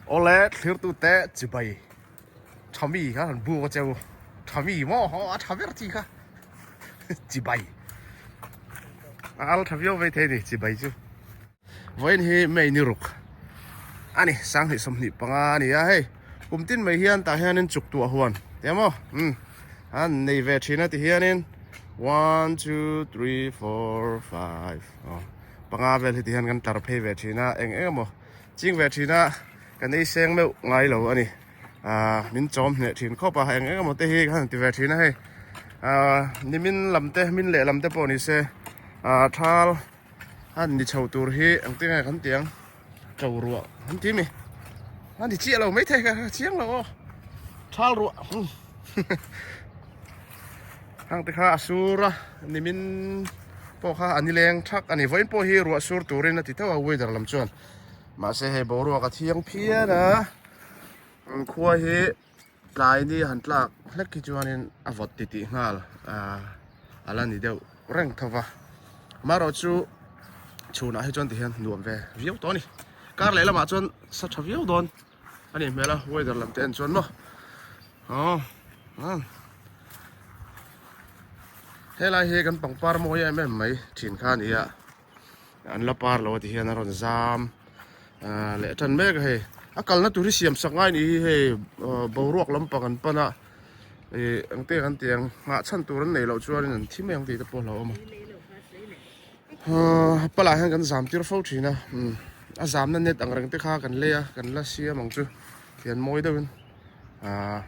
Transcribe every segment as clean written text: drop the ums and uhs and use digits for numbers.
Awle thlirtute chibai tha mi kha han buk a cheu tha mi maw haw a tha ber chi kha chibai a al tha viau vei thei ni chibai chu vawiin hi May ni ruk a ni sanghnih 25 a ni a hei kum tin mai hian tah hianin chuk tuah huan tia maw umm an nei ve thin a ti hianin one two three four five aw panga vel hi ti hian kan tlar phei ve thin a eng eng emaw Ching ve thin a, kan ei seng meuh ngai lo a ni. Ahh min chawm hneh thin khawp a, eng eng emaw te hi ka han ti ve thin a hei. Ahh nimin lam te, min leh lam te pawh ni se, ahh thal a ni chho tur hi engtin nge kan ti ang, to ruah an ti mi? A ni chiah lo maithei ka chiang lo aw, thal ruah Hang te kha a sur a, nimin pawh kha a nileng thak a ni. Vawiin pawh hi ruah sur turin a ti tho a weather lam chuan. Mahse hei boruak a thiang phian a, khua hi tlai ni han tlak hlek hi chuanin a vawt titih nghal a la ni deuh reng tho va. Amaherawh chu chhunah hi chuan tihian nuam ve viau tawh a ni. Kar leh lamah chuan sa tha viau dawn. A nih hmel a weather lam te en chuan maw aw helai hi kan pangpar mawi em em mai thin kha a ni a an la par lo a ti hian a rawn zam leh tan mek a hei a kalna tur hi siam sak ngai ni hi hei boruak lampang an pan a ih engte kan tih ang nghah chhan tur an neih loh chuanin an thi mai ang tih te pawh a hlauhawm a. Ahh palah hian kan zam tir fo thin a umm a zamna net ang reng te kha kan lei a kan la siam ang chu thian mawi deuhin ahh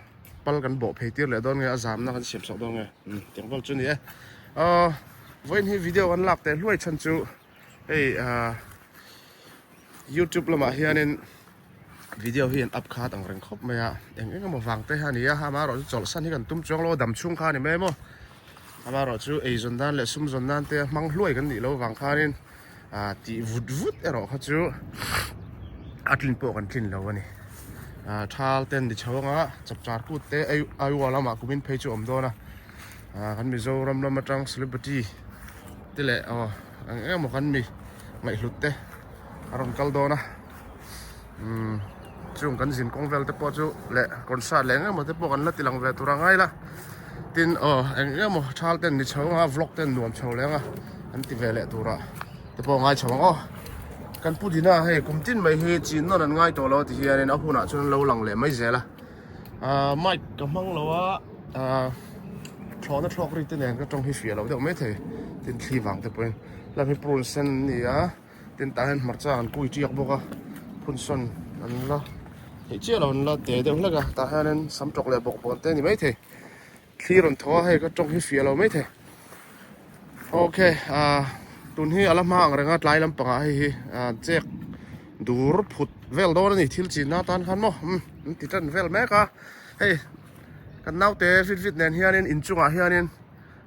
pal kan bawh phei tir leh dawn nge a zamna kan siam sak dawn nge umm tiang vel chu a ni e ahh vawiin hi video kan lak teh hluai chhan chu hei ahh youtube lamah hianin video hi an up khat ang reng khawp mai a eng eng emaw vang te hi a ni a amaherawh chu chawlhsan hi kan tum chuang lo a dam chhung kha a ni mai maw. Amaherawh chu eizawn nan leh sumzawn nan te hmang hluai kan nih loh avang khanin ah tih vut vut erawh kha chu a tlin pawh kan tlin lo a ni. Ah thal ten ni chho anga chapchar kut te Aiwa lamah kumin phei chu a awm dawn a, ah kan Mizoram lam atang celebrity te leh aw eng eng emaw kan mi ngaihhlut te a rawn kal dawn a. Umm chung kan zin kawng vel te pawh chu leh concert leh eng emaw te pawh kan la ti lang ve tur a ngai la tin aw eng emaw thal ten ni chho anga vlog ten nuam chho leng a an ti ve leh tur a te pawh ngai chho ang aw kan pu dina hei kum tin mai hi chin nawn an ngai tawh lo ti hianin a hunah chuan an lo lang leh mai zel a ah mic ka hmang lo a ah thlawhna thlawk ri te nen ka tawng hi fiah loh deuh mai thei tin thli vang te pawhin lam hi prune sen an ni a. Tin tah hian hmarcha an kui tiak bawk a phun sawn an la theih chiah lo an la te deuh hlek a tah hianin sam tawk leh bawk bawn te a ni maithei thli rawn thaw a hei ka tawng hi fiah lo maithei ok ah tun hi a la hma ang reng a tlai lampangah hei hi ah chek dur phut vel dawn a ni thil chinna atan khan maw umm an ti tan vel mek a hei kan naute fit fit nen hianin inchungah hianin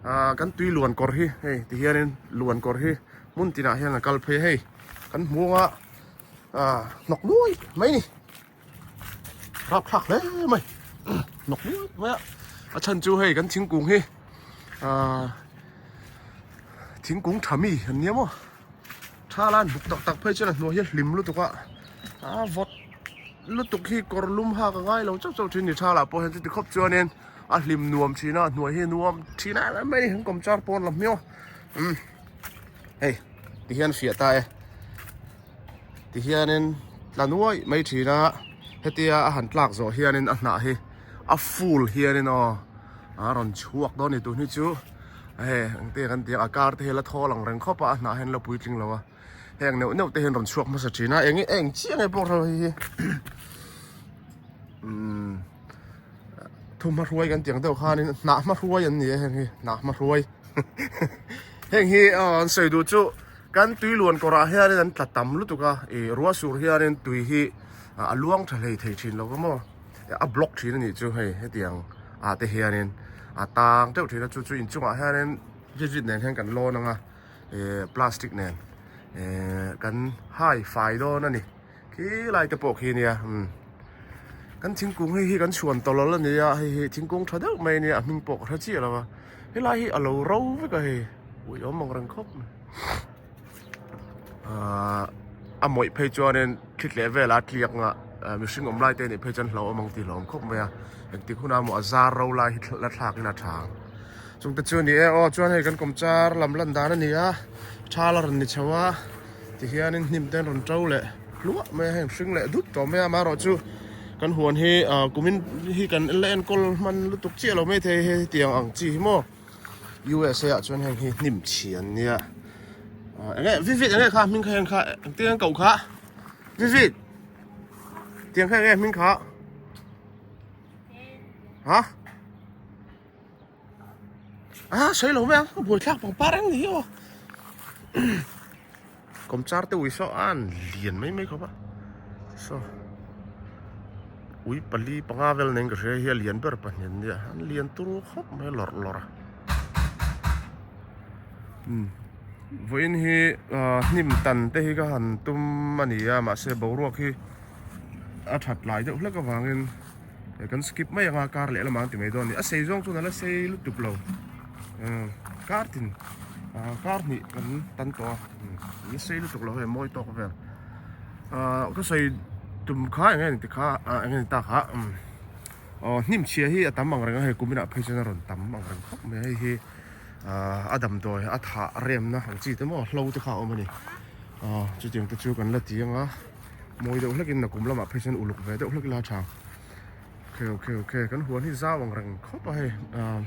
ah kan tui luan kawr hi hei ti hianin luan kawr hi hmun tinah hian a kal phei a hei kan hmuang a ah hnawk nuai mai ni rapthlak hle mai hnawk nuai mai a a chhan chu hei kan thingkung hi ah thingkung tha mi an nia maw tha lan buk tak tak phei chuan a hnuai hi a hlim lutuk a a vawt lutuk hi kawr lum hak a ngai lo chauh chauh thin ni tha lah pawh hian chuti khawp chuanin a hlim nuam thin a hnuai hi nuam thin em em mai a ni kan kawmchar pawn lam hi aw umm hei ti hian fiah ta e ti hianin tla nuai mai thin a hetia a han tlak zawh hianin a hnah hi a full hianin aw a rawn chhuak dawn a ni tun hi chu hei engte kan tih ang a kar te hi a la thawl ang reng khawp a a hnah hian a la puitling lo a heng neuh neuh te hian rawn chhuak hmasa thin a eng eng chiah nge pawh hei hi umm Thu hmahruai kan tih ang deuh khanin hnah hmahruai an ni a heng hi hnah hmahruai heng hi an sawi duh chu kan tui luan kawrah hianin an tla tam lutuk a ih ruah sur hianin tui hi a luang tha hlei thei thin lo va maw a block thin a nih chu hei hetiang ah te hianin a tang teuh thin a chu chu inchungah hianin vit vit nen hian kan lawn ang a ih plastic nen ih kan hai fai dawn a ni. Khi lai te pawh khi nia umm kan thingkung hei hi kan chhuan tawlh a ni a hei hi thingkung tha deuh mai a nia a hming pawh ka hre chiah lo a helai hi a lo ro vek a hei ui awm ang reng khawp mai ahh a mawih phei chuanin thli tleh velah a tliak nghah. mihring awm lai te nih phei chuan hlauhawm ang tih hlauhawm khawp mai a engtik hunah maw a zar ro lai hi la thlak in a tha ang chung te chu a ni e aw chuan hei kan kawmchar lam lan dan a ni a thal a rawn ni chho a tihianin hnim te an rawn to leh hluah mai a heng hring leh dup tawh mai a amaherawhchu kan huan hi ah kumin hi kan la enkawl hman lutuk chiah lo maithei hetiang ang chi hi maw. USA ah chuan heng hi hnim chhi an nia ah eng nge vivid eng nge kha hming kha heng kha engtin an koh kha vivid tiang kha eng nge hming kha ha ah sawi lo mai ang a buaithlak pangpar reng ni hi aw kawmchar te ui saw an lian mai mai khawp a saw ui pali panga vel nen ka hria hi a lian ber pahnih an nia an lian turu khawp mai a lawrh lawrh a umm vawiin hi ah hnim tan te hi ka han tum a ni a mahse boruak hi a that lai deuh hlek avangin kan skip mai anga kar leh lamah an ti mai dawn a ni a sei zawng chuan a la sei lutuk lo umm kar tin ah kar hnih kan tan tawh a umm a sei lutuk lo hei mawi tawk vel ah ka sawi tum kha eng nge ni ti kha ah eng nge ni ta kha umm aw hnim chhia hi a tam ang reng a hei kuminah phei chuan a rawn tam ang reng khawp mai a hei hi ah a damdawi a thah remna ang chi te maw hlo te kha a awm a ni ah chutiang te chu kan la ti ang a. Mawi deuh hlekin nakum lamah phei chuan uluk ve deuh hlek ila tha. Ok ok ok kan huan hi zau ang reng khawp a hei ah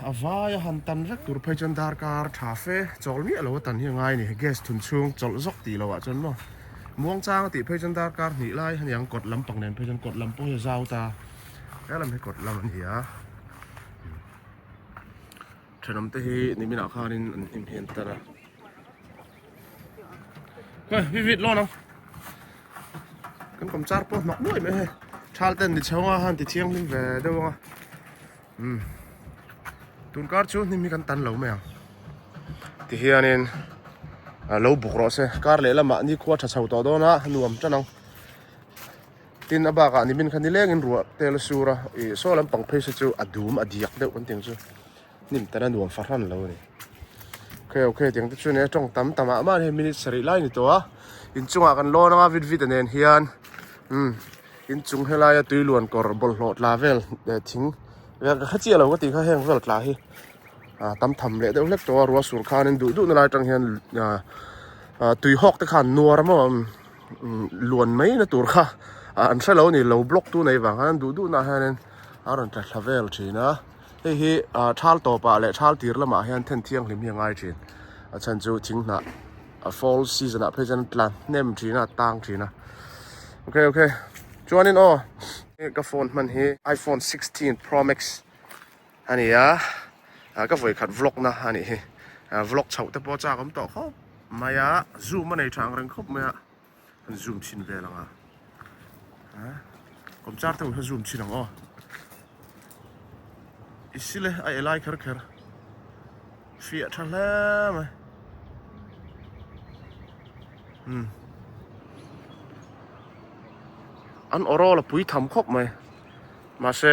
a vai a han tan vek tur phei chuan darkar tha fe chawl miah lo a tan hi a ngai a ni gas thun chhung chawlh zawk tih loh ah chuan maw muang chang a tih phei chuan darkar hnih lai a niang kawt lampang nen phei chuan kawt lam pawh hi a zau ta helam hi kawt lam a ni a. Thenawm te hi niminah khanin an hnim hian tar a. Hei vi vit lawn ang. Kan kawm char pawh hnawk nuai mai hei. Thal ten ni chho anga han ti thianghlim ve deuh anga. Umm. Tun kar chu hnim hi kan tan lo mai ang. Ti hianin lo buk rawh se. Kar leh lamah nikhua tha chho tawh dawn a nuam tan ang. Tin a bakah nimin kha nilengin ruah tel a sur a, ih saw lampang phei se chu a dum a diak deuh kan tiang chu hnim tan a nuam fahran lo a ni. Ok ok tiang te chu nia tawng tam tam ah mahni minute sarih lai ni tawh a, inchungah kan lawn anga vit vit a nen hian umm inchung helaia tui luan kawr bawlhhlawh tla vel leh thing vel ka hre chiah lo ka tih kha heng vel tla hi ah tam tham leh deuh hlek tawh a ruah sur khanin duh duh na lai atang hian ah tui hawk te khan nuar maw umm. Luan mai na tur kha an hre lo a ni lo block tu nei vang khan an duh duh na ah hianin a rawn tla thla vel thin a hei hi ah thal tawp ah leh thal tir lamah hian then thianghlim hi a ngai thin a chhan chu thing hnah a fall season ah phei chuan tla hnem thin a tang thin a ok ok chuanin aw ka phone hman hi iphone 16 pro max a ni a ah ka vawikhat vlog na a nih hi ah vlog chhoh te pawh a chak awm tawh khawp mai a zoom a nei tha ang reng khawp mai a an zoom chhin vel ang a ah kawm char te kha zoom chhin ang aw i sile a elai kher kher fiah tha hle mai umm an awrawl a pui tham khawp mai. Mahse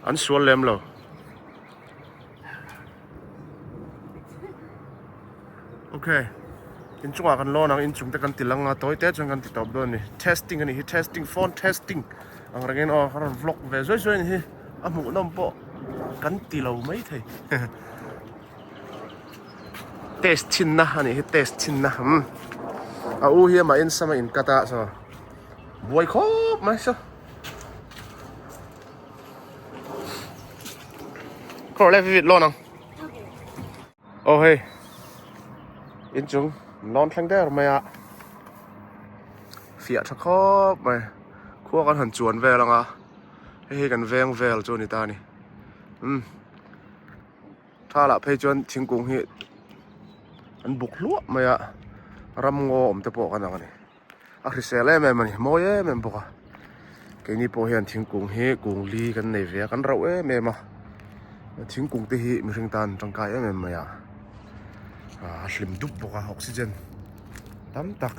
an sual lem lo. Ok inchungah kan lawn ang inchung te kan ti lang a tawi te chuan kan ti tawp dawn a ni testing a nih hi testing phone testing ang rengin aw ka rawn vlog ve zuai zuai a ni hi a hmuhnawm pawh kan ti lo maithei test chhinna a nih hi test chhinna umm a u hi amah in sam a in cut a saw buai khawp mai saw. Khawr le vit lawn ang. Oh hei. In chung lawn thleng der mai a. Fiah tha khawp mai. Khua kan han chuan vel anga. Hei hi kan veng vel chu ni ta ni. Um. Tha lah phei chuan thingkung hi an buk hluah mai a. Ram ngaw awm te pawh kan ang a ni. A hrisel em em a ni, mawi em em bawk a. Keini pawh hian thingkung hi kung li kan nei ve a, kan rauh em em a. Thingkung te hi mihring tan tangkai em em mai a. A hlim dup bawk a, oxygen tam tak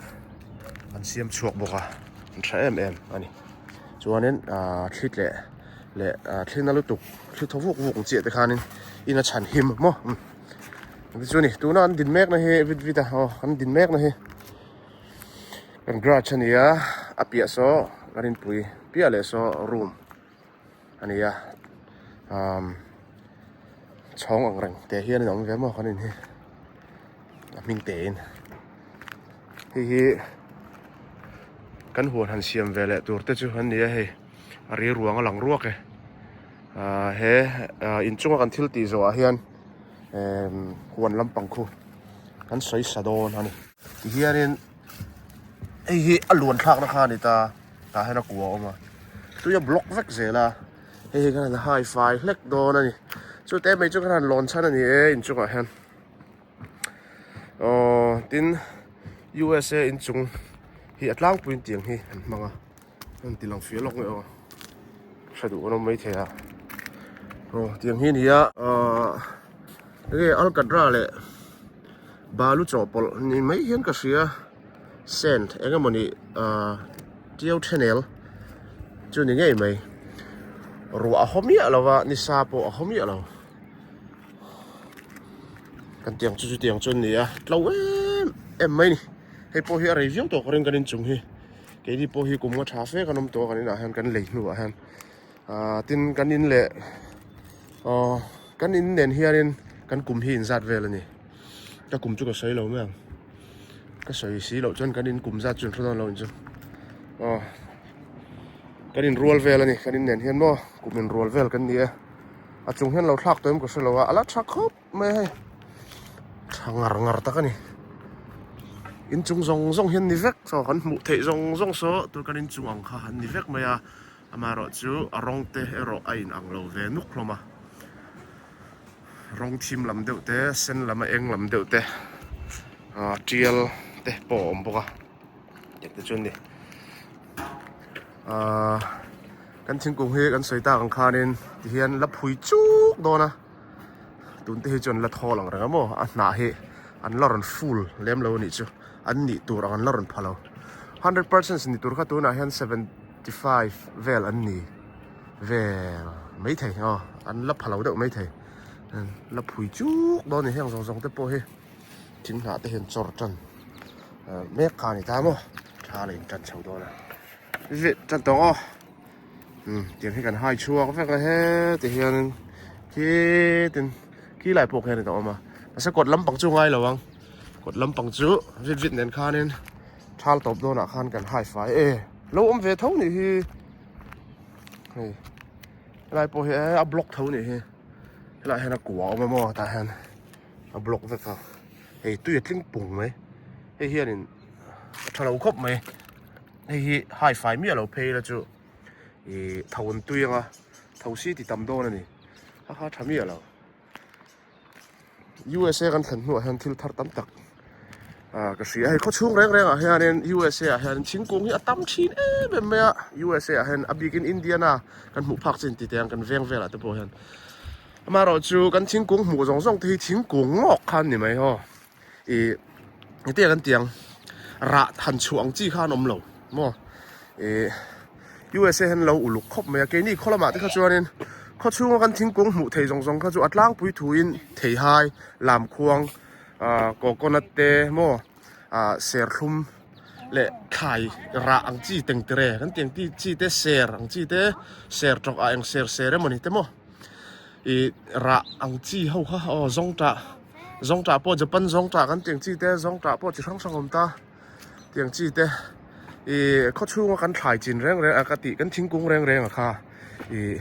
an siam chhuak bawk a, an tha em em a ni. Chuanin thli tleh leh thli na lutuk, thli thaw vuk vuk ang chiah te khanin in a chhan him maw. Tichuan tuna an din mekna hi vit vit a, aw an din mekna hi. Kan garage a ni a, a piah saw kan inpui piah leh saw room a ni a umm chhawng ang reng teh hian a awm ve maw kan in hi a hming teh in hei hi kan huan han siam ve leh tur te chu an ni a hei a ri ruang a lang ruak e ah he ah inchunga kan thil tih zawh ah hian emm huan lampang khu kan sawi sa dawn a ni. Tihianin hei hi a luan thlakna kha a ni ta tah hian a kua a awm a tui a block vek zel a hei hi khan a hai fai hlek dawn a ni chu te mai chu khan han lawn chhan a ni e inchungah hian aww tin U_S_A inchung hi a tlangpuiin tiang hi an hmang a an ti lang fia lawk mai aw hre duh an awm maithei a aw tiang hi a ni a ahh enge alkatra leh. Balu chawhpawlh ni mai hian ka hria sand eng emawni ahh tiau thenel chu ni ngei mai ruah a haw miah lo va nisa pawh a haw miah lo kan tiang chu chutiang chu an ni a tlo em em mai a ni hei pawh hi a rei viau tawh ka ring kan inchung hi keini pawh hi kum nga tha fe kan awm tawh a kan inah hian kan lei hnuah hian ahh tin kan in leh aw kan in nen hianin kan kum hi inzat vel a ni. Ka kum chu ka sawi lo mai ang. Ka sawi si loh chuan kan in kum zat chu an hre dawn lo ang chu. Aw kan in rual vel a ni kan in nen hian maw kum in rual vel kan ni e. A chung hian lo thlak tawh em ka hre lo a, a la tha khawp mai a hei. Tha ngar ngar tak a ni. In chung zawng zawng hian ni vek saw kan hmuh theih zawng zawng saw tur kan in chung ang kha an ni vek mai a. Amaherawhchu a rawng te erawh a in ang lo ve nuk hlawm a. Rawng thim lam deuh te sen lam a eng lam deuh te ah tial te pawh a awm bawk a tiang te chu an ni ah kan thingkung hi kan sawi tak ang khanin tihian la phui chuk dawn a tun te hi chuan la thawl ang reng a maw a hnah hi an la rawn full lem lo a nih chu an nih tur ang an la rawn pha lo 100% ni tur kha tunah hian 75 vel an ni. Vel maithei aw an la pha lo deuh maithei la phui chuk dawn a ni heng zawng zawng te pawh hi thing hnah te hian chawr tan mek kha a ni ta maw tha la in tan chho dawn a veh tan tawng aw umm tiang hi kan hai chhuak vek a he ti hianin khi tin khi lai pawh khian a awm a mahse kawt lampang chu ngai lo ang kawt lampang chu vit vit nen khanin thal tawp dawnah khan kan hai fai e lo awm ve tho nih hi. Hei helai pawh hi a block tho nih hi helaiah hian a kua a awm a maw tah hian a block vek a hei tui a tling pung mai hei hianin a tha lo khawp mai hei hi hai fai miah lo phei ila chu ih tho an tui anga tho si ti tam dawn a ni a kha tha miah lo. USA kan thlen hnuah hian thil thar tam tak ah ka hria a hei khawchhung reng reng ah hianin USA ah hian thingkung hi a tam thin em em mai a USA ah hian a bikin Indiana kan hmuh phak chin tite ang kan veng velah te pawh hian amaherawhchu kan thingkung hmuh zawng zawng te hi thingkung ngawk kha an ni mai haw ih hetiang kan tih ang rah han chhuah ang chi kha an awm lo maw ih USA hian lo uluk khawp mai a keini khaw lamah te kha chuanin khaw chhunga kan thingkung hmuh thei zawng zawng kha chu a tlangpui thuin theihai lamkhuang ah coconut te maw ah serthlum leh thlai rah ang chi tengtere kan tih ang chi te ser ang chi te ser tawk ah eng ser ser emawni te maw ih rah ang chi ho kha aw zawngtah zawngtah pawh Japan zawngtah kan tih ang chi te zawngtah pawh chi hrang hrang a awm ta tiang chi te ih khaw chhunga kan thlai chin reng reng a ka tih kan thingkung reng reng a kha ih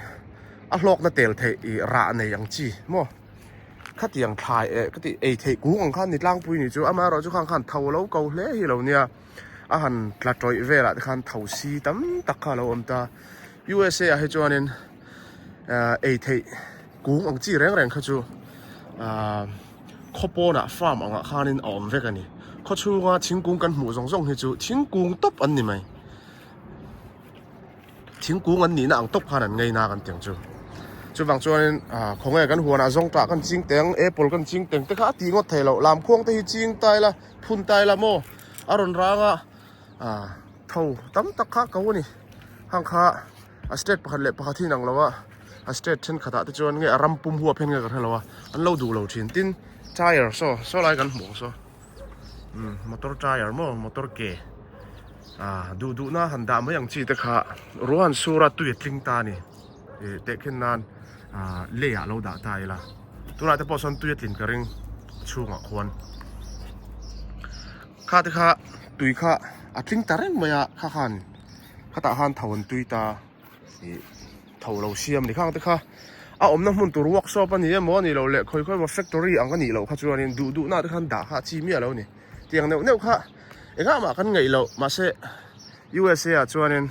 a hlawkna tel theih ih rah nei ang chi maw khatiang thlai eh ka tih ei theih kung ang khan ni tlangpui ni chu amaherawh chu khang khan tho lo ko hle hi lo nia a han tla tawih velah te khan tho si tam tak kha a lo awm ta USA ah hi chuanin ah ei theih kung ang chi reng reng kha chu ah khaw pawnah farm angah khanin a awm vek a ni khaw chhunga thingkung kan hmuh zawng zawng hi chu thingkung tawp an ni mai thingkung an nihna ang tawp khan an ngei na kan ti ang chu chuvang chuanin ah khawnge kan huanah zawng tah kan ching teng apple kan ching teng te kha a tih ngawt thei loh lamkhuang te hi ching ta ila phun ta ila maw a rawn rang a ah tho tam tak kha ko a ni hang kha a state pakhat leh pakhat hi inang lo a a state thenkhat ah te chuan nge a ram pum huap hian nge ka hre lo a an lo duh lo thin tin tyre saw saw lai kan hmuh ang saw umm motor tyre maw motor ke. Ah duh duhna han dah mai ang chi te kha ruahan sura tui a tling ta a ni ih tehkhin nan ah lei ah lo dah ta ila tunah te pawh sawn tui a tlin ka ring chhungah khuan kha te kha tui kha a tling ta reng mai a kha khan khatah khan tho an tui ta ih tho lo siam a ni khang te kha a awmna hmun tur workshop a ni emaw a nih loh leh khawi khawi emaw factory ang a nih loh kha chuanin duh duhna te khan dah kha a chi miah lo a ni. Tiang neuh neuh kha engah mah kan ngaih loh mahse USA ah chuanin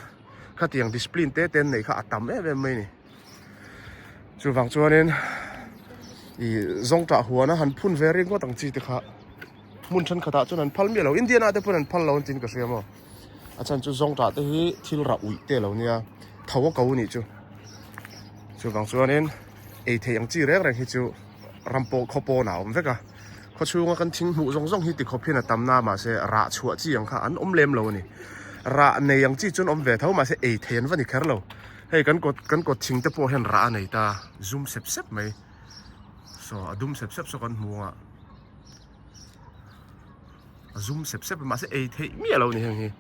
khatiang discipline te te an neih kha a tam em em mai a ni. Chuvang chuanin ih zawngtah huana han phun ve ringawt ang chi te kha hmun thenkhatah chuan an phal miah lo. Indian ah te pawn an phal lo an tiin ka hria maw. A chhan chu zawngtah te hi thil rah uih te lo nia tho a ko anih chu. Chuvang chuanin ei theih ang chi reng reng hi chu ram pawh khaw pawnah a awm vek a. Khaw chhunga kan thing hmuh zawng zawng hi tikhawp hian a tam na mahse rah chhuah chi ang kha an awm lem lo a ni. Rah nei ang chi chuan awm ve tho mahse ei thei an va ni kher lo. Hei kan kawt kan kawt thing te pawh hian rah a nei ta zum sep sep mai. Saw a dum sep sep saw kan hmu ang a. A zum sep sep a mahse ei theih miah lo a ni heng hi.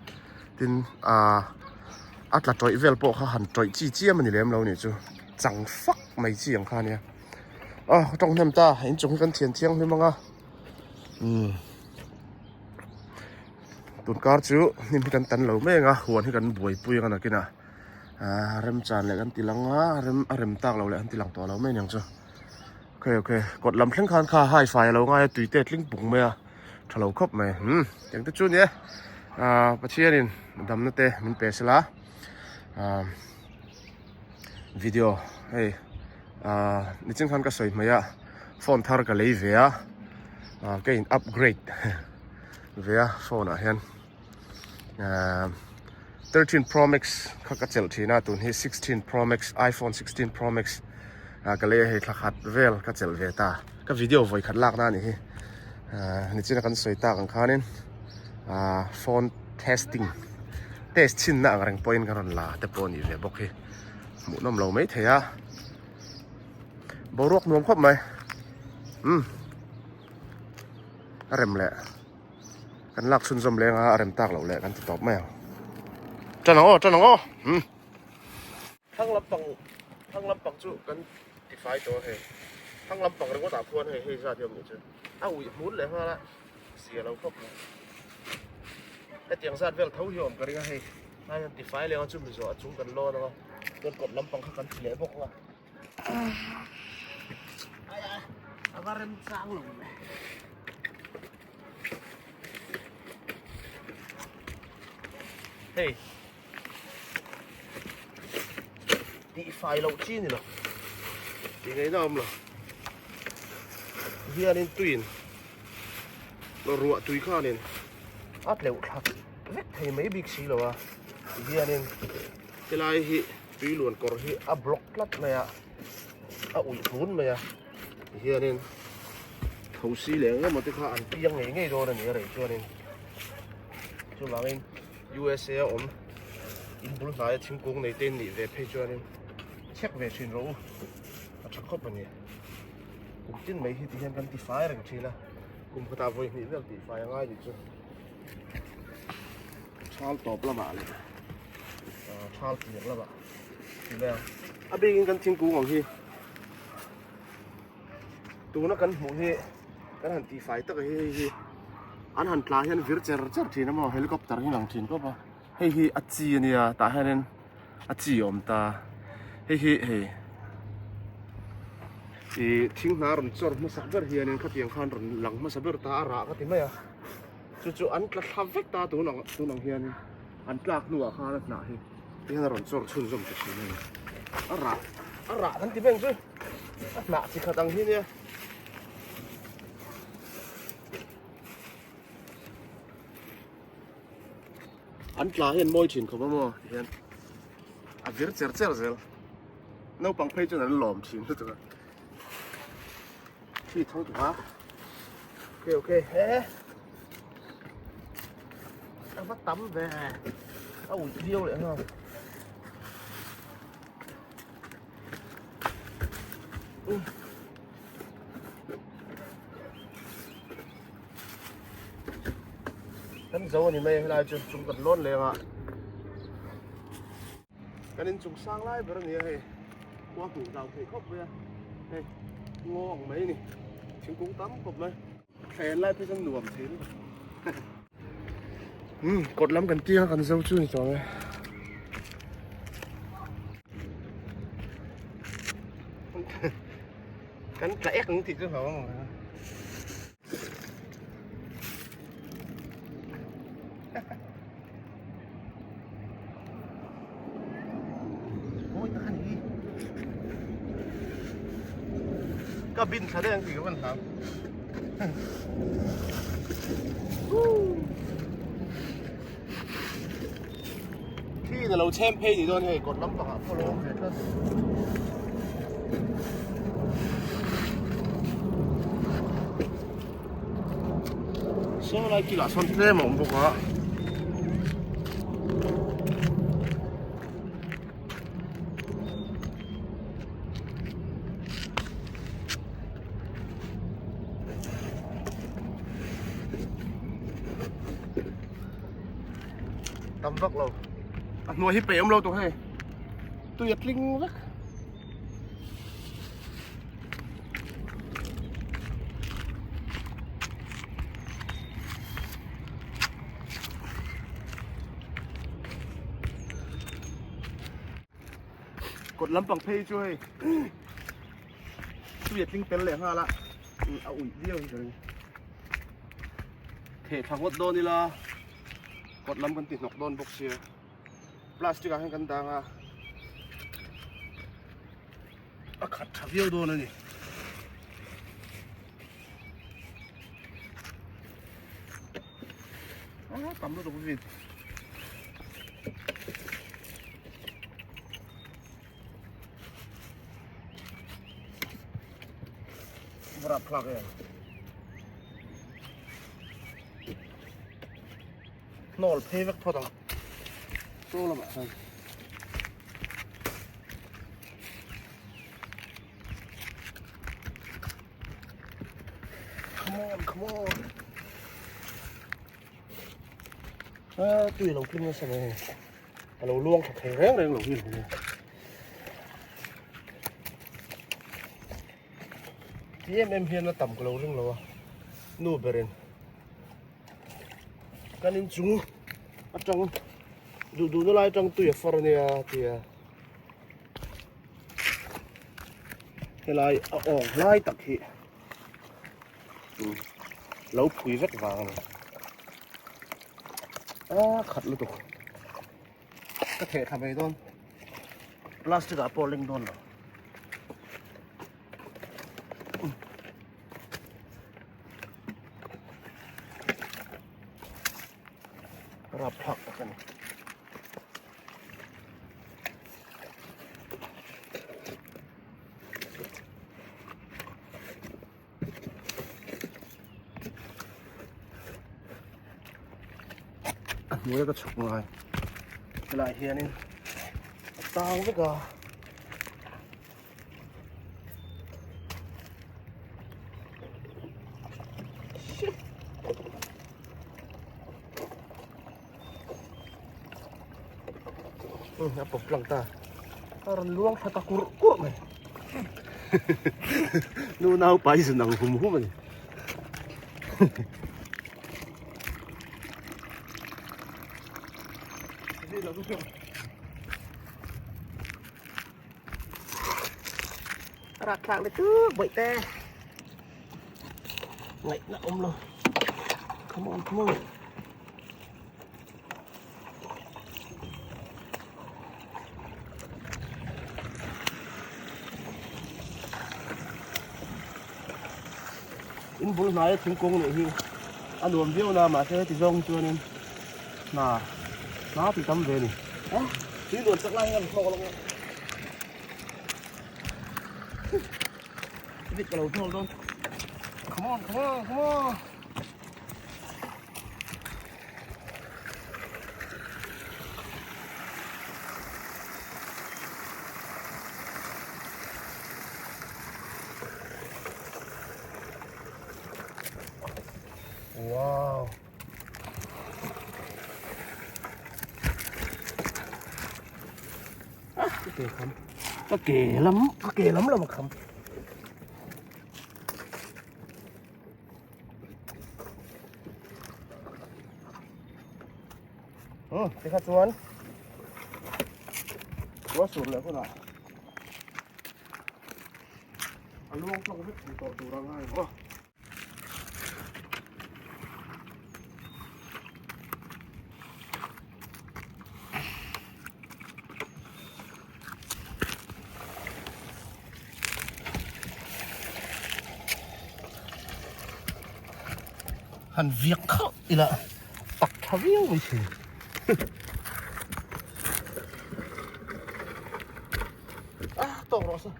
Tin ahh a tla tawih vel pawh kha han tawih chi chiam a ni lem lo a nih chu. Chang fak mai chi ang kha a nia. Ah ka tawng hnem ta inchung hi kan thian thianghlim ang a umm tunkar chu hnim hi kan tan lo mai ang a huan hi kan buaipui ang a nakinah ah remchan leh kan ti lang a rem a rem tak lo leh an ti lang tawh lo mai aniang chu okay okay kawt lam thleng khan kha hai fai a lo ngai a tui te a tling pung mai a tha lo khawp mai umm eng te chu a ni e ah Pathianin damna te min pe sela ah video hei. Ahh nichin khan ka sawi hmai a phone thar ka lei ve a ahh ka in upgrade ve a phone ah hian ahh 13 pro max kha ka chelh thin a tun hi 16 pro max iphone 16 pro max ah ka lei a hei thla khat vel ka chelh ve ta ka video vawi khat lak na a nih hi ahh nichin a kan sawi tak ang khanin ahh phone testing test chhin na ang reng pawhin ka rawn la te pawh a nih ve bawk hi. Hmuhnawm lo mai thei a boruak nuam khawp mai umm a rem leh kan lak chhunzawm leng a a rem tak loh leh kan ti tawp mai ang tan ang aw tan ang aw umm thlang lampang thlang lampang chu kan ti fai tawh a hei thlang lampang ringawt ah khuan hei hei zat hi a awm nih chu a uih hmul leh nghal a zia lo khawp mai hetiang zat vel tho hi a awm ka ring a hei. Hei han ti fai leh ang a chumi zawh a chung kan lawn ang a chuan kawt lampang kha kan ti leh bawk ang a a va rem chang lo ve hei tih fai loh chi ni lo tih ngaihna awm lo hianin tuiin ruah tui khanin a tleuh thlak vek thei mai bik si lo a tihianin helai hi tui luan kawr hi a block tlat mai a a uih hlun mai a tihianin thosi leh eng emaw te kha an piang ngei ngei dawn a ni a rei chuanin chuvangin USA a awm in bul hnaia thingkung nei te in nih ve phei chuanin check ve thin rawh u a tha khawp a ni kum tin mai hi tihian kan ti fai reng thin a kum khatah vawi hnih vel tih fai a ngai nih chu. Thal tawp lamah leh thal tir lamah ti mai ang. A bikin kan thingkung ang hi tuna kan hmuh hi kan han tihfai tak a hi hei hi an han tla hian vir cher cher thin a maw helicopter hi lang thin khawp a hei hi a chi a nia tah hianin a chi a awm ta hei hi hei ih thing hna rawn chawr hmasak ber hianin khatiang khan rawn lang hmasa ber ta a rah ka ti mai a. Chu chu an tla thla vek ta tun ang tun ang hianin an tlak hnuah khan a hnah hi tihian a rawn chawr chhunzawm ta thin a ni. A rah a rah kan ti beng chu a hnah chi khat ang hi nia. An tla hian mawi thin khawp a maw tihian a vir cher cher zel. Naupang phei chuan an lawm thin lutuk a. Thi tho tawh a. Ok ok he. A va tam ve. A ui viau leh nghal. Kan zo a ni mai a helai chu chung kan lawn leng a kan inchung sang lai ber a ni a hei khua hmuh zau theih khawp mai a hei ngaw ang mai a ni thingkung tam khawp mai thlen lai phei chuan nuam thei lutuk umm kawt lam kan tiang a kan zo chu ni tawh ang e. Kan tla ek ang tih chu hlau ang reng a. Mawi tak a ni. Ka bin thla daih ang tih ka van hlau. Khi in a lo chhem phei ni dawn hei kawt lampangah pawh a lo awm ve tlat. Saw lai kilah sawn tlem a awm bawk a. Tam vak lo a hnuai hi peih awm lo tawh hei tui a tling vek kawt lampang phei chu hei tui a tling tel leh nghal a a uih viau hi ka ring. Theh thla ngawt dawn ila kawt lam kan ti hnawk dawn bawk sia plastic ah hian kan dang a a khat tha viau dawn a ni. Ah tam lutuk vit. Vawrap thlak em. Hnawl phei vek phawt ang. Chaw lamah khan. Come on, come on. Ah, tui lo tling nasa mai hei. A lo luang tha thei reng reng lo hi lo ni. Ti em em hian a tam ka lo ring lo a, nu berin kan inchung atang duh duhna lai atang tui a far ania tia helai a awng hlai tak hi lo phui vek vang a ni a khat lutuk ka theh thla mai dawn plastic ah pawh leng dawn lo. Rap thlak tak a ni. A hnuaia ka chhuk ngai helaiah hianin a tang vek a. A pawp lang ta a rawn luang thla ta kurh kurh mai nu nau pai zun ang hum hum a ni. Rak thlak le tuk bawih te ngaih na awm lo come on come on in bul hnaia thingkung nih hi a nuam viau na mahse heti zawng hi chuanin hna hna ti tam ve a ni tui luan chak lai hian hlawk alawm Vit ka lo hnawl dawn. Come on, come on, come on. Wow. ke kham ka ke lam ka ke lam lam a kham Hmm, tikha chuan ruah sur leh hunah a luang tlang vek thei tawh tur a ngai ang aw. Han viak khalh ila tak tha viau mai thin. Ah tawk rawh sa.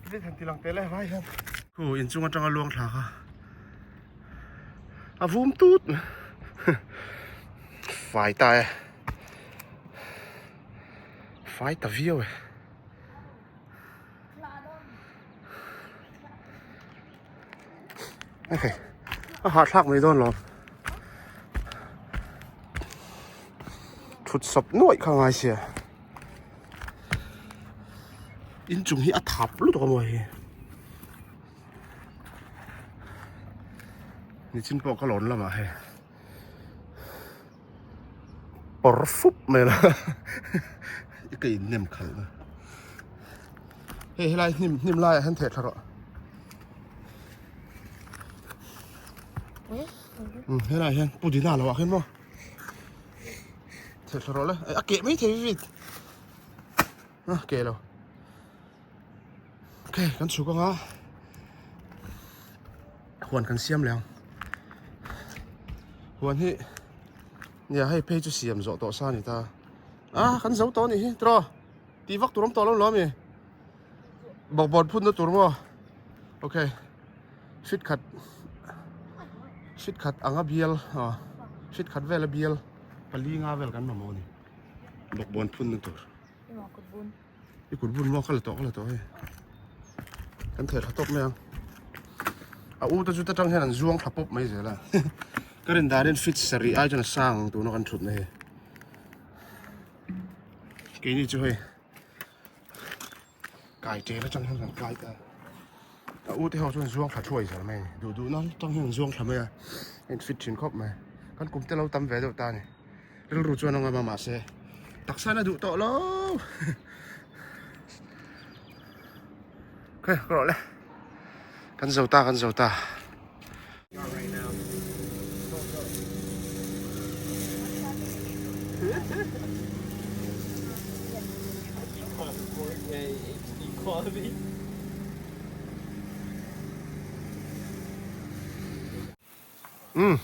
Vit han ti lang tel e vai hian. Khu inchung atanga luang thla kha a vum tut fai ta e fai ta viau e. Ok a hahthlak mai dawn lo thut sawp nuaih kha ngai sia inchung hi a thap lutuk a maw hei nichin pawh ka lawn lamah hei pawr fup mai la i ka in nem khalh na hei helai hnim hnim laiah hian theh thla rawh um helai hian pudina lo ah khian maw theh thla rawh le a keh mai thei vit a keh lo ok kan chhuk anga huan kan siam leh ang huan hi nia hei phei chu siam zawh tawh sa a ni ta a kan zo tawh a nih hi tiraw tih vak tur awm tawh lo lo ami bawkbawn phun na tur maw ok fit khat fit khat anga bial aw fit khat vel a bial pali nga vel kan mamawh a ni bawkbawn phun na tur. I kut bun maw ka la tawh ka la tawh hei kan theh thla tawp mai ang a u te chu ta tang hian an zuang thla pawp mai zel a ka rin danin fit sarih ai chuan a sang ang tuna kan thutna hi keini chu hei kai tel atang hian kan kai ta a u te ho chuan zuang thla thuai zel mai duh duh na tang hian an zuang thla mai a in fit thin khawp mai kan kum te lo tam ve deuh ta a ni. Rilru chuan a ngam a mahse taksa na duh tawh lo. Okay, ka rawh le. Kan zo ta, kan zo ta. Umm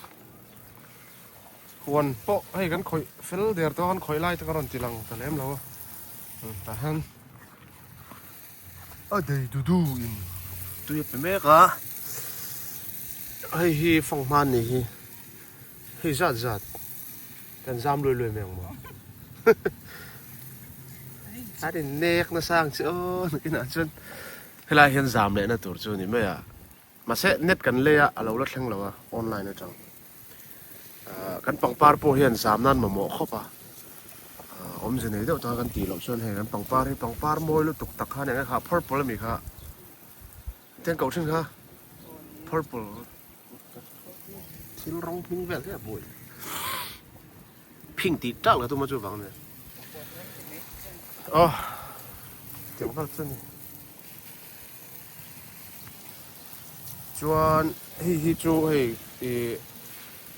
huan pawh hei kan khawih fel der tawh a kan khawih lai te ka rawn ti lang ta lem lo a umm tah hian a dei du du in tui a pe mek a hei hi fanghma a nih hi hei zat zat kan zam luai luai mai ang maw a rin nek nasa ang chi aw nakinah chuan helai hian zam lehna tur chu a ni mai a. Mahse net kan lei a, a lo la thleng lo a, online atang. Ahh kan pangpar pawh hian zam nan mamawh khawp a, ahh awmze nei deuh taka kan tih loh chuan hei kan pangpar hi pangpar mawi lutuk tak kha nia kha purple ami kha tiang koh thin kha purple thil rawng hming vel hi a buai phing tih tak la tum a chuvang nia aw tiang vel chu a ni. Chuan hei hi chu hei ih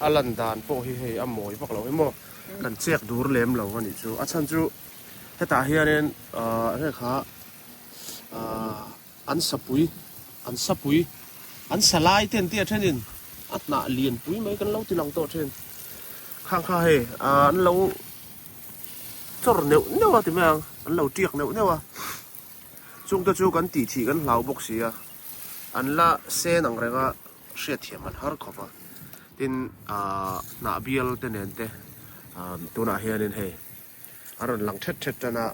a lan dan pawh hi hei a mawi vak lo hi maw kan chek dur lem lo a nih chu a chhan chu hetah hianin ahh hei kha ahh an sapui an sapui an sa lai te an tia thenin a hnah lian pui mai kan lo ti lang tawh thin khang kha hei ahh an lo chawr neuh neuh a ti mai ang an lo tiak neuh neuh a. Chungte chu kan tih thih kan hlau bawk si a, an la sen ang renga hriatthiam an har khawp a. Tin, aah hnah bial te nen te aah tunah hianin hei an rawn lang thet thet tan a,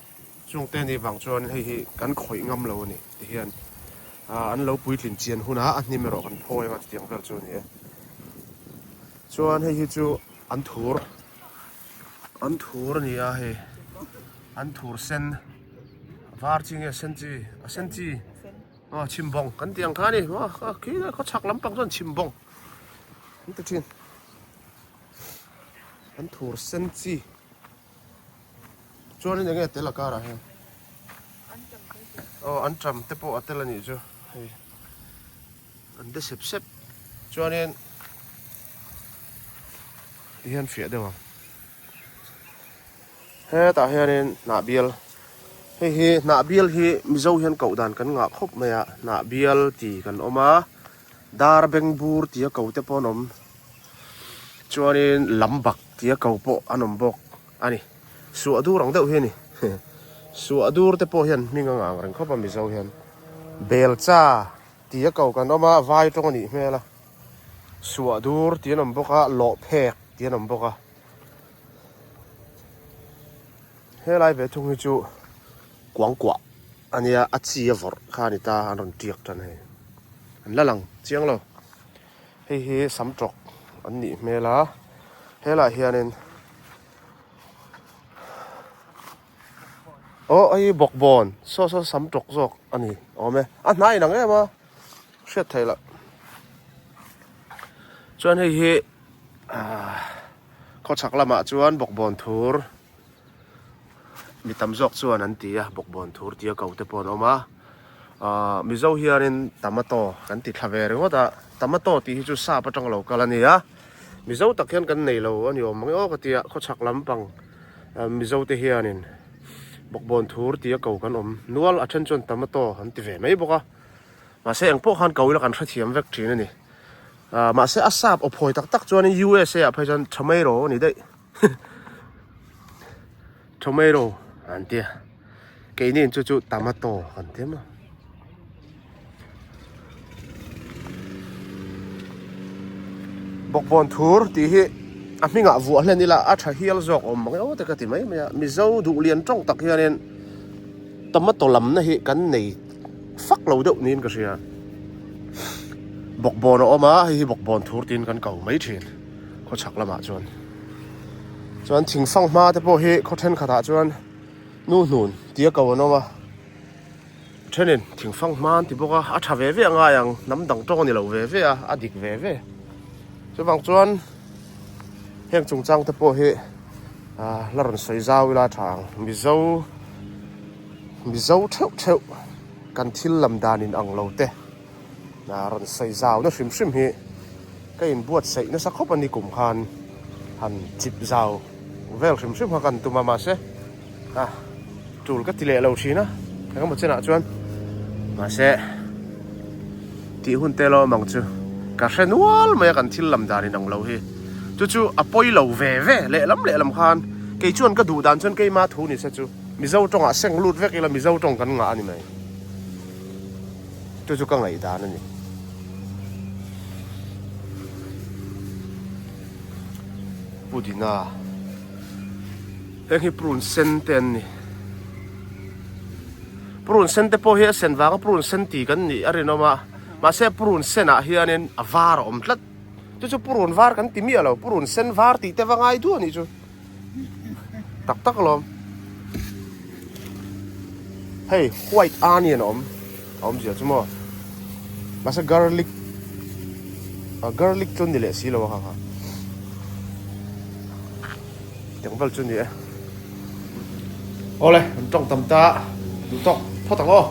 chungte ni vang chuan hei hi kan khawih ngam lo a ni ti hian aah an lo puitlin chian hunah a hnim erawh kan phawi anga chutiang vel chu a ni e. Chuan hei hi chu an thur an thur a ni a hei an thur sen. Var chi nge sen chi? A sen chi. Aw chhimbawng kan tih ang kha a ni. Aw khi khaw chhak lampang chuan chhimbawng an ti thin. An thur sen chi. Chuanin enge tel a karah hian? Aw an ṭam te pawh a tel a nih chu hei an de sep sep chuanin ti hian fiah deuh ang hetah hianin hnah bial hei hi hnah bial hi mizo hian koh dan kan ngah khawp mai a hnah bial tih kan awm a dar beng bur tih a ko te pawh an awm chuanin lam bak tih a ko pawh an awm bawk a ni. Suah dur ang deuh hi a ni. Suah dur te pawh hian hming a ngang reng khawp a Mizo hian. Belcha tih a ko kan awm a, vai tawng a nih hmel a. Suah dur tih an awm bawk a, lawhphek tih an awm bawk a. Helai ve thung hi chu kuangkuah a nia, a chi a vawrh kha a ni ta, an rawn tiak tan hei. An la lang chiang lo. Hei hi sam tawk an nih hmel a, helaiah hianin Aw hei hi bawkbawn saw saw sam tawk zawk a ni awm e a hnai inang em a hriat theih loh chuan hei hi ahh khawchhak lamah chuan bawkbawn thur mi tam zawk chuan an ti a bawkbawn thur tia ko te pawh an awm a ahh mizo hianin tomato kan ti thla ve ringawt a tomato tih hi chu sap atang lo kal a ni a. Mizo tak hian kan nei lo a ni awm ang e aw ka ti a, khawchhak lampang Mizo te hianin bawkbawn thur tia ko kan awm nual a then chuan tomato an ti ve mai bawk a, mahse eng pawh khan ko ila kan hrethiam vek thin a ni. Mahse a sap aw phawi tak tak chuanin USA ah phei chuan tomato a ni daih tomato an ti a, keini chu chu tomato kan ti maw. Bawkbawn thur tih hi a hmingah vuah hlen ila a tha hial zawk awm mang emaw te ka ti mai mai a Mizo duh lian tawng tak hianin tomato lamna hi kan nei fak lo deuh niin ka hria bawkbawn a awm a hei hi bawkbawn thur tiin kan ko mai thin khawchhak lamah chuan chuan thingfang hma te pawh hi khaw thenkhatah chuan nu hnun tia ko an awm a. Thenin thingfang hma an ti bawk a, a tha ve ve a ngai ang, hnam dang tawng a ni lo ve ve a, a dik ve ve. Chuvang chuan heng chungchang te pawh hi ah la rawn sawi zau ila a tha ang. Mizo Mizo theuh theuh kan thil lam dan in ang lo te ah rawn sawi zau na hrim hrim hi ka inbuatsaih nasa khawp a ni kum khan han chip zau vel hrim hrim kha kan tum a mahse a tul ka ti leh lo thin a engemaw chenah chuan mahse tih hun te lo awm ang chu ka hre nual mai a kan thil lam dan in ang lo hi chu chu a pawi lo ve ve lehlam lehlam khan kei chuan ka duh dan chuan keima thu ni se chu Mizo tawngah seng lut vek ila Mizo tawng kan ngah a ni mai chu chu ka ngaih dan a ni. Pudina. Heng hi prun sen te an ni. Prun sen te pawh hi a sen vanga prun sen tih kan nih a rinawm a, mahse prun senah hianin a var a awm tlat. Chu chu purun var kan ti miah lo, purun sen var tih te va ngai duh a nih chu. Tak tak alawm. Hei white onion a awm, a awmzia chu maw. Mahse garlic, garlic chu a ni leh si lo a kha kha. Tengval chu ni e. Awle, an tawng tam ta, duh tawk phawt ang aw.